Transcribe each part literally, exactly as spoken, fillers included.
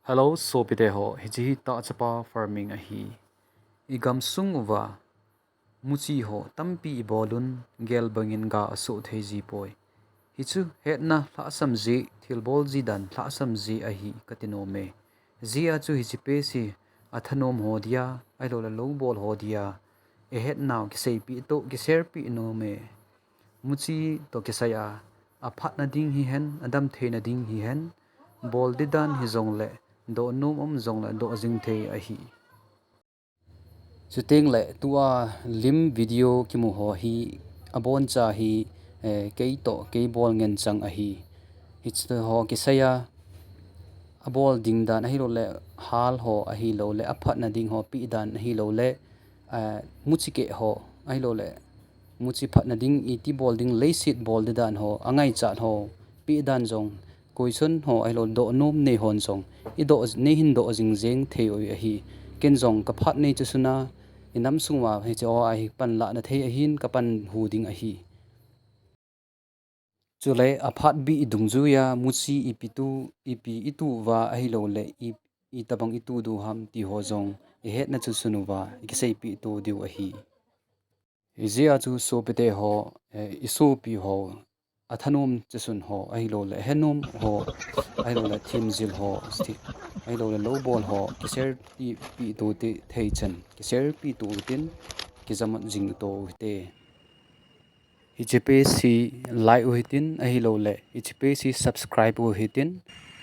Hello, sopite ho, hiche hi Tahchapa Farming ahi. I gamsung uva muchi ho tampi i bolun, gel bangin ga asoh thei ji poi. Hichu hetna lhahsam ji, thilbol ji dan lhahsam ji ahi kati nom e. Jia chu hiche page hi athanom ho dia, ahilouleh loubol ho dia, i hetnau kiseipeh toh, kishare peh nom e. Muchi toh kisai a, aphatna ding hihen, adam theina ding hihen, bol di dan hijongleh, doh nom um jongleh, doh jing thei ahi. Chuteng le tua lim video kimu ho hi, aboncha hi, eh, kei toh, kei bol ngen chang ahi. Hiche ho kisai a, abol ding dan ahilouleh, hal ho ahilouleh, aphatna ding ho peh dan ahilouleh, eh, muchi keh ho ahilouleh, muchi phatna ding, iti bol ding, leiset bol di dan ho, angaichat ho, peh dan jong, question ho, ahilou, doh nom nei hon jong, i doh, nei hin doh jing jeng thei u ahi. Ken jong ka phat nei chu suna, i nam sung uva hiche ho a hi panlahna thei ahin, ka pan hu ding ahi. Chule aphat bih i dungjuia, muchi ipi tu, ipi i tu uva ahilouleh, i, itobang i tu diu ham ti ho jong, i hetna chu sun uva, i kiseipeh to diu ahi. Hijeh a chu sopite ho, eh, i sopi ho, athanom chasun ho, ahilouleh, henom ho, ahilouleh, themjil ho, thi-, ahilouleh, loubol ho, kishare ti peh to ti thei chan, kishare peh to tin, kijamat jing to hite. Hiche page hi like u hitin, ahilouleh, hiche page hi subscribe u hitin,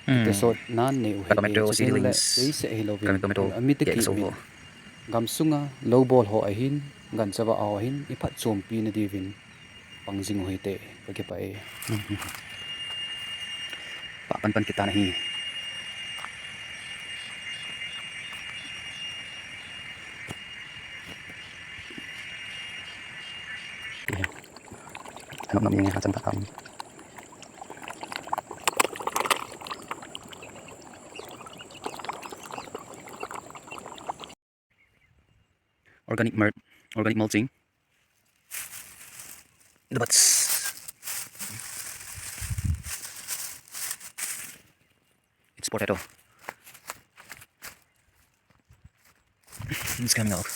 Hmm. Episode nan nei u Ka tomato hite, chuteng le, seedlings. Eise ahilouvin, Ka tomato, ami te yeah, ki so mi. Ho. Gamsunga, loubol ho ahin, gancha vah ho ahin, i phatchompi na diuvin, pang jing u hite, ka kipah e. Pah panpan kit tan ahi. Ano, ano, yung hatan pa kami. Organic mul-, organic mulching. The buds. It's potato. It's coming out.